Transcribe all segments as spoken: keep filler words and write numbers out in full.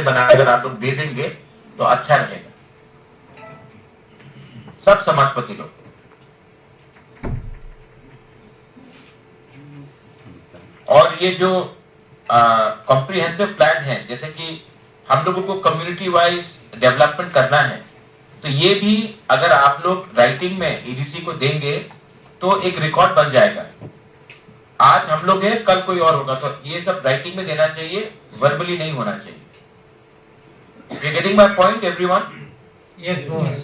बना, अगर आप लोग दे देंगे तो अच्छा रहेगा, सब समाजपति लोग। और ये जो कॉम्प्रिहेंसिव प्लान है, जैसे कि हम लोगों को कम्युनिटी वाइज डेवलपमेंट करना है, तो ये भी अगर आप लोग राइटिंग में एडीसी को देंगे तो एक रिकॉर्ड बन जाएगा। आज हम लोग हैं, कल कोई और होगा, तो ये सब राइटिंग में देना चाहिए, वर्बली नहीं होना चाहिए। You getting my point, everyone? Yes, boss.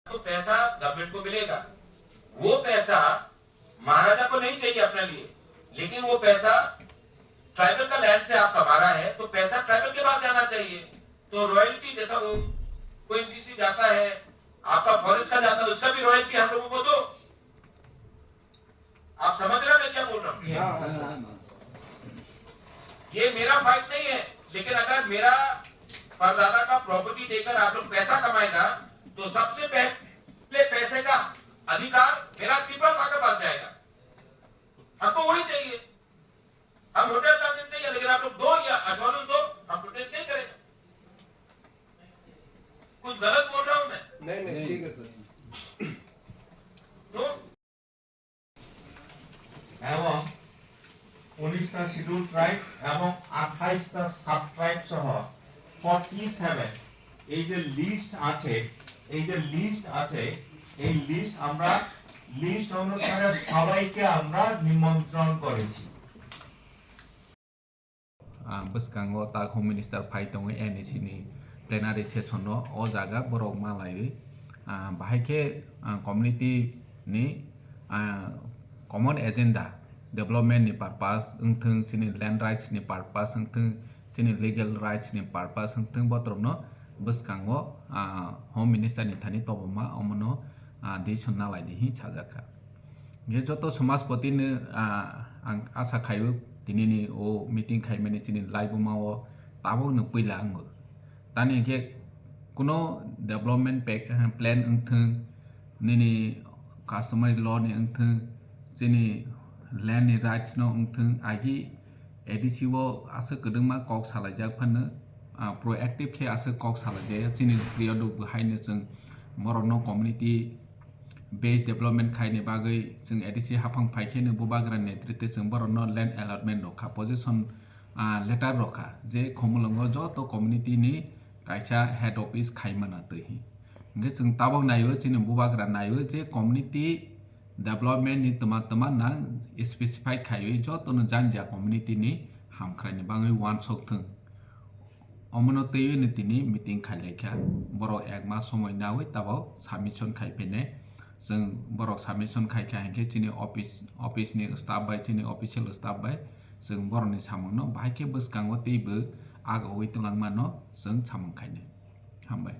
तो पैसा गवर्नमेंट को मिलेगा। वो पैसा महाराजा को नहीं चाहिए अपने लिए, लेकिन वो पैसा ट्राइबल का लैंड से आपका मारा है, तो पैसा ट्राइबल के पास जाना चाहिए। तो रॉयल्टी जैसा वो कोई डीसी जाता है, आपका फॉरेस्ट का जाता है, उसका भी रॉयल्टी हम लोगों को दो। आप समझ रहे हैं मैं क्या बोल रहा हूँ? हाँ, हाँ, हाँ। ये मेरा फाइट नहीं है, लेकिन अगर मेरा परदादा का प्रॉपर्टी देकर आप लोग पैसा कमाएगा, तो सबसे पहले पैसे का अधिकार मेरा तिब्बत के पास जाएगा। हमको वही चाहिए। हम होटल का दिन नहीं है, लेकिन आप लोग दो या एश्योरेंस दो, हम प्रोटेस्ट नहीं करेंगे। कुछ गलत बोल रहा हूँ मैं? नहीं, नहीं, नहीं। ठीक है सर। तो এবং উনিশটা শিডিউল ট্রাইব এবং আঠাইশটা সাব ট্রাইব সহ ফর্টি সেভেন, এই যে লিস্ট আছে, এই যে লিস্ট আছে, এই লিস্ট আমরা লিস্ট অনুসারে সবাইকে আমরা নিমন্ত্রণ করেছি। Ah, bwskango tak Home Minister phai tongwi N E C ni plenary session o, o jaga borok malaiwi. Ah, bahai khe, ah, community ni, ah, common agenda, development ni purpose wngthung, chini land rights ni purpose wngthung, chini legal rights ni purpose wngthung, botorokno bwskango, ah, Home Minister ni thani toboma omono, ah, decision nalai di hin sajak kha. Hingkhe joto samajpati no, ah, ang asa khaio, tinini o meeting khaimani chini laibuma o tabuk no puila wngo. Tani hingkhe kuno development pack, eh, plan wngthung, nini customary law ni wngthung, chini land ni rights no wngthung, agi A D C o aswk kwdwngma kok salaijak phano, ah, proactive khe aswk kok salaijaya. Chini period o bo haino chwng borokno community based development khaini bagwi chwng A D C haphang phai kheno bubagra netritwi chwng borokno land allotment rokha, possession, ah, letter rokha, je Khumulwngo joto community ni kaisa head office khaimana twi hi. Hingkhe chwng tabok naio, chini bubagra naio je community development ni twma twma nang specify khaiwi jotono janja community ni hamkraini bagwi uansuk thung. Omono twiwi no tini meeting khailaikha. Borok ek mas somoi nawi tabok submission khai phainai. Chwng borok submission khaikha hinkhe chini office, office ni staff bai, chini official staff bai chwng borokni samungno bahai khe bwskango teibo agawi twlangmano chwng samung khainai. Hambai.